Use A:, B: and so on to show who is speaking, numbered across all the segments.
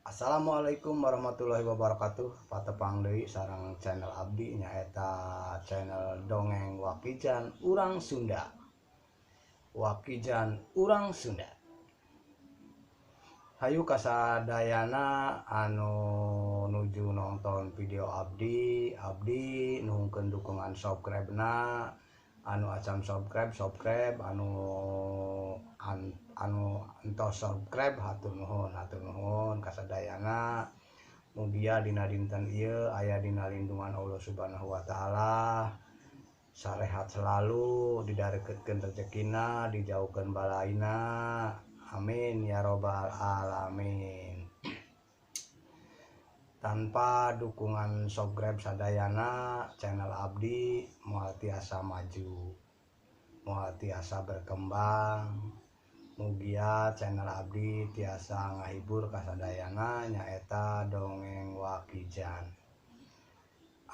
A: Assalamualaikum warahmatullahi wabarakatuh. Patepang deui sareng channel abdi nyaeta channel Dongeng Wakijan Urang Sunda. Wakijan Urang Sunda. Hayu kasadayana anu nuju nonton video abdi, abdi nuhunkeun dukungan subscribe-na, anu acan subscribe subscribe, anu anu entos subscribe hatur nuhun kasadayana. Mugia dina dinten ieu aya dina lindungan Allah Subhanahu wa taala, sarehat selalu, didarekeutkeun rezekina, dijauhkeun balaina. Amin ya robbal alamin. Tanpa dukungan subscribe sadayana, channel abdi moal tiasa maju, moal tiasa berkembang. Mugia channel abdi tiasa ngahibur kasadayana nyaeta Dongeng Wakijan.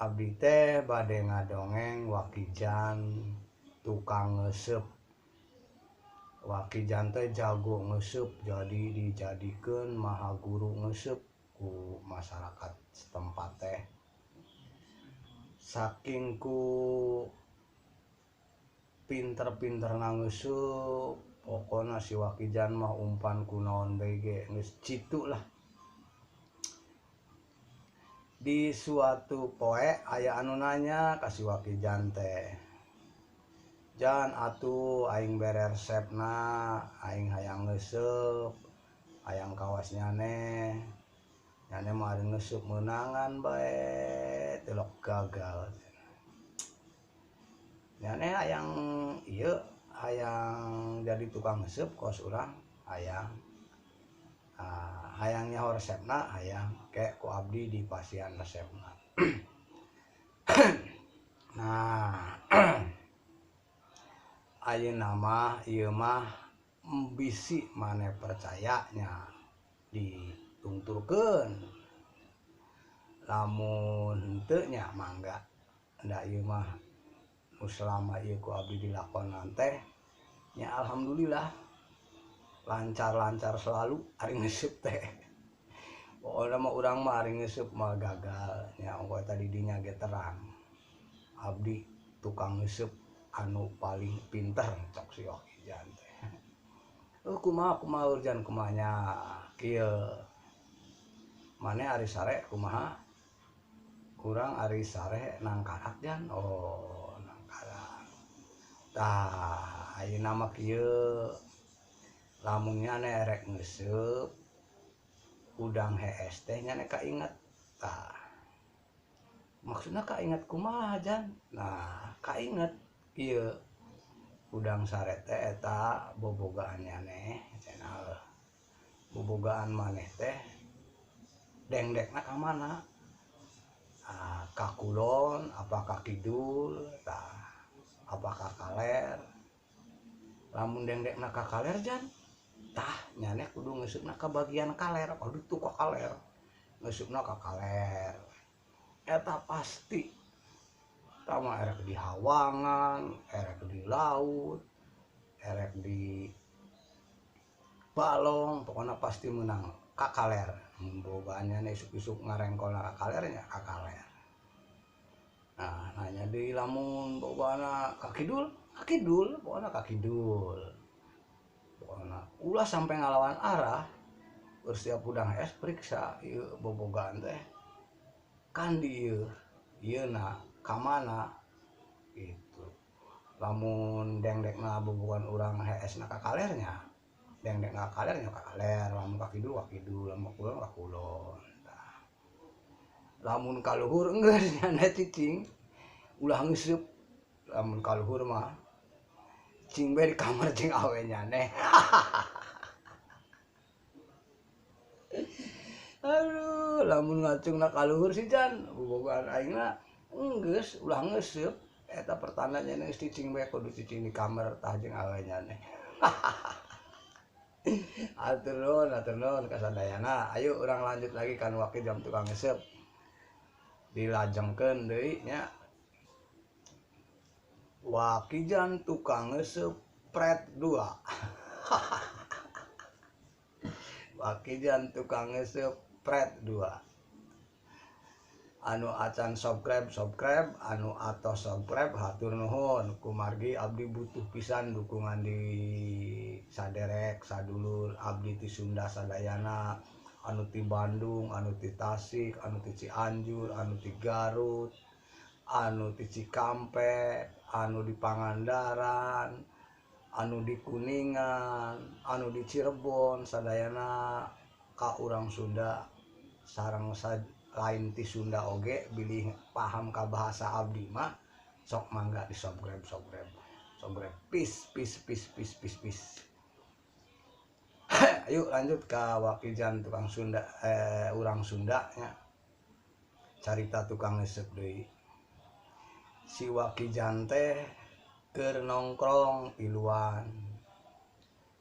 A: Abdi teh bade ngadongeng Wakijan tukang ngeuseup. Wakijan teh jago ngeuseup, jadi dijadikeun maha guru ngeuseup ku masyarakat setempat teh. Saking ku pinter-pinterna ngeuseup, pokona si Wakijan mah umpan ku naon bae ge geus citu lah. Di suatu poe aya anu nanya ka si Wakijan teh, "Jan atuh aing bere resepna, aing hayang ngeuseup, hayang kawas nyane. Nyane mah ari ngeuseup meunangan bae, tilok gagal. Nyane hayang ieu, hayang jadi tukang ngeuseup kos urang, hayang. Hayang nyaho resepna, hayang ke ku abdi dipasihan resepna." Nah, ayeuna mah ieu mah bisi maneh percaya nya ditungturkeun. Lamun henteu nya mangga, da ieu mah nu selama ieu ku abdi dilakonan teh nya alhamdulillah lancar-lancar selalu ari ngeuseup teh. Pokona mah urang mah ari ngeuseup mah gagal nya, ongkoh tadi dinya ge terang. Abdi tukang ngeuseup anu paling pinter cok si Wakijan teh. Kumaha kumaha urjan kumaha nya kieu. Mane ari sare kumaha? Urang ari sare nangkarak jan. Oh, nangkarak. Tah, ayeuna mah kieu. Lamun nyane erek ngeuseup udang hees teh nyane kainget. Tah, maksudna kainget kumaha jan? Nah, kainget kieu. Udang sare teh eta bobogaan nyane cenah. Bobogaan maneh teh dengdekna ka mana? Ah, ka kulon apa ka kidul? Tah, apa ka kaler? Lamun dengdekna ka kaler jan, tah nyane kudu ngeusupna ka bagian kaler. Aduh tuh ka kaler. Ngeusupna ka kaler. Eta pasti. Tama erek di hawangan, erek di laut, erek di balong, pokoknya pasti menang ka kaler. Bobogaan nyane isuk-isuk ngarengkolna ka kaler nya ka kaler. Nah, nanya deui lamun bobogaanna ka kidul, ka kidul, pokokna ka kidul. Pokokna ulah sampai ngalawan arah. Setiap udang es periksa ieu bobogaan teh kan di ieu, ieu na ka mana gitu. Lamun dengdekna bobogaan urang heesna ka kalernya, dengdekna ka kalernya ka kaler, lamun ka kidul ka kidul, lamun ka kulon ka kulon. Tah, lamun ka luhur enggeus nyane cicing, ulah ngeuseup. Lamun ka luhur mah cing bae di kamar jeung awe nyane. Aduh, lamun ngacungna ka luhur si jan, bobogaan aingna enggeus ulah ngeuseup. Eta pertanda nyane geus cicing bae kudu cicing di kamar tah jeung awe nyane. Atur nuhun kasadayana. Ayo urang lanjut lagi kan Wakijan tukang ngeuseup. Dilajengkeun deui nya. Wakijan tukang ngeuseup pret 2. Wakijan tukang ngeuseup Pret 2. Anu acan subscribe subscribe, anu atos subscribe hatur nuhun. Kumargi abdi butuh pisan dukungan di saderek sadulur abdi ti Sunda sadayana, anu ti Bandung, anu ti Tasik, anu ti Cianjur, anu ti Garut, anu ti Cikampek, anu di Pangandaran, anu di Kuningan, anu di Cirebon sadayana ka urang Sunda sareng lain ti Sunda oge bilih paham ka bahasa abdi mah sok mangga di subscribe subscribe subscribe. Peace peace peace peace peace peace. Ayo lanjut ka Wakijan tukang Sunda, urang Sunda nya. Carita tukang ngesep deui. Si Wakijan teh keur nongkrong tiluan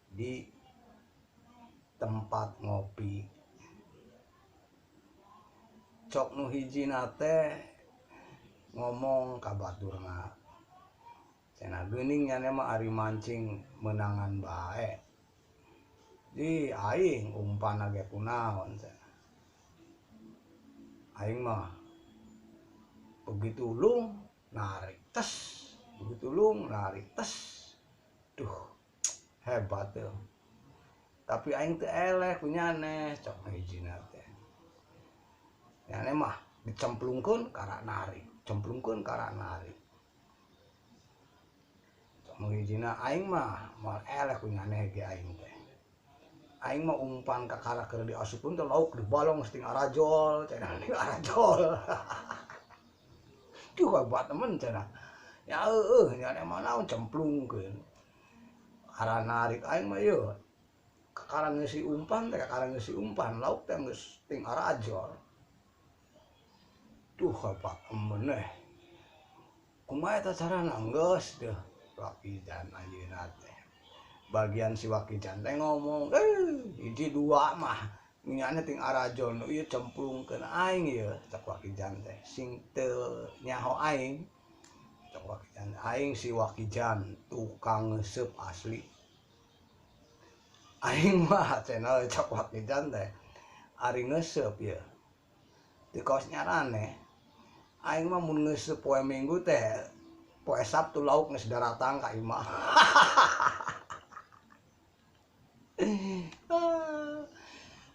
A: di tempat ngopi. Cok nu hijina teh ngomong ka baturna, cenah geuning nya mah ari mancing menangan bae. Di aing umpan ge kunaon cenah. Aing mah begitu lung narik tes, begitu lung narik tes. Duh, hebat tuh. Tapi aing teu eleh ku nyaneh cok nu hijina teh. Nyane mah dicemplungkeun kara narik, cemplungkeun kara narik. Cok nu hijina aing mah moal eleh ku nyaneh ge aing teh. Aing mah umpan ka kakara keur diasupkeun teh lauk di balong geus ting arajol, cenah ting arajol. Duh hebat temen cenah. Ya heueuh nyane mah naon cemplungkeun. Kara narik aing mah ieu. Kakara ngeusi umpan teh kakara ngeusi umpan lauk teh geus ting arajol. Duh hebat meneh. Kumaha eta carana geus deuh Wakijan anjeunna teh. Bagian si Wakijan teh ngomong, hiji dua mah nyane ting arajol nu ieu cemplungkeun aing ieu cek Wakijan teh. Sing teu nyaho aing. Cek Wakijan aing si Wakijan tukang ngeuseup asli. Aing mah cenah cek Wakijan teh ari ngeuseup ieu. Di kaos nyarane aing mah mun ngeuseup poe Minggu teh poe Sabtu lauk geus daratang ka imah.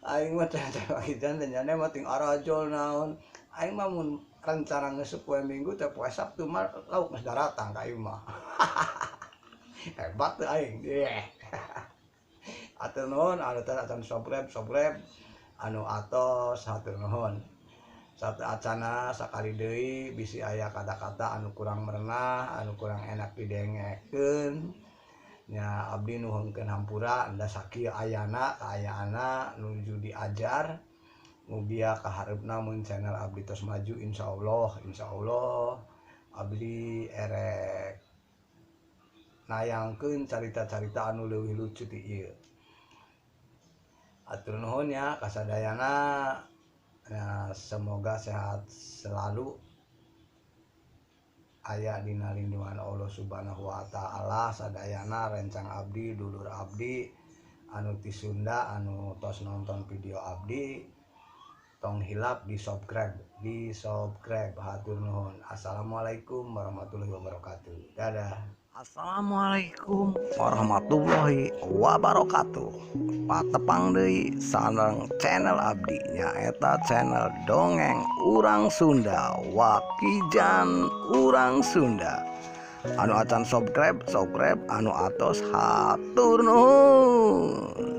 A: Aing mah teh Wakijan teh nyane mah ting arajol naon. Aing mah mun rencana ngeuseup poe Minggu teh poe Sabtu mah lauk geus daratang ka imah. Hebat teh aing. Hatur nuhun anu teh acan subscribe subscribe anu atos hatur nuhun. Satu acana sakali deui bisi aya kata-kata anu kurang merenah, anu kurang enak didengekeun. Nya abdi nuhunkeun hampura enda sakieu ayana kaayaanna nuju diajar. Mugia kahareupna mun channel abdi tos maju insyaallah, insyaallah abdi erek nayangkeun carita-carita anu leuwih lucu ti ieu. Atur nuhun nya kasadayana. Ya, semoga sehat selalu, aya dina lindungan Allah Subhanahu wa taala sadayana rencang abdi dulur abdi anu ti Sunda anu tos nonton video abdi tong hilap di subscribe hatur nuhun. Assalamualaikum warahmatullahi wabarakatuh. Dadah.
B: Assalamualaikum warahmatullahi wabarakatuh. Patepang deui sareng channel abdi nyaeta channel Dongeng Urang Sunda, Wakijan Urang Sunda. Anu acan subscribe subscribe, anu atos hatur nuhun.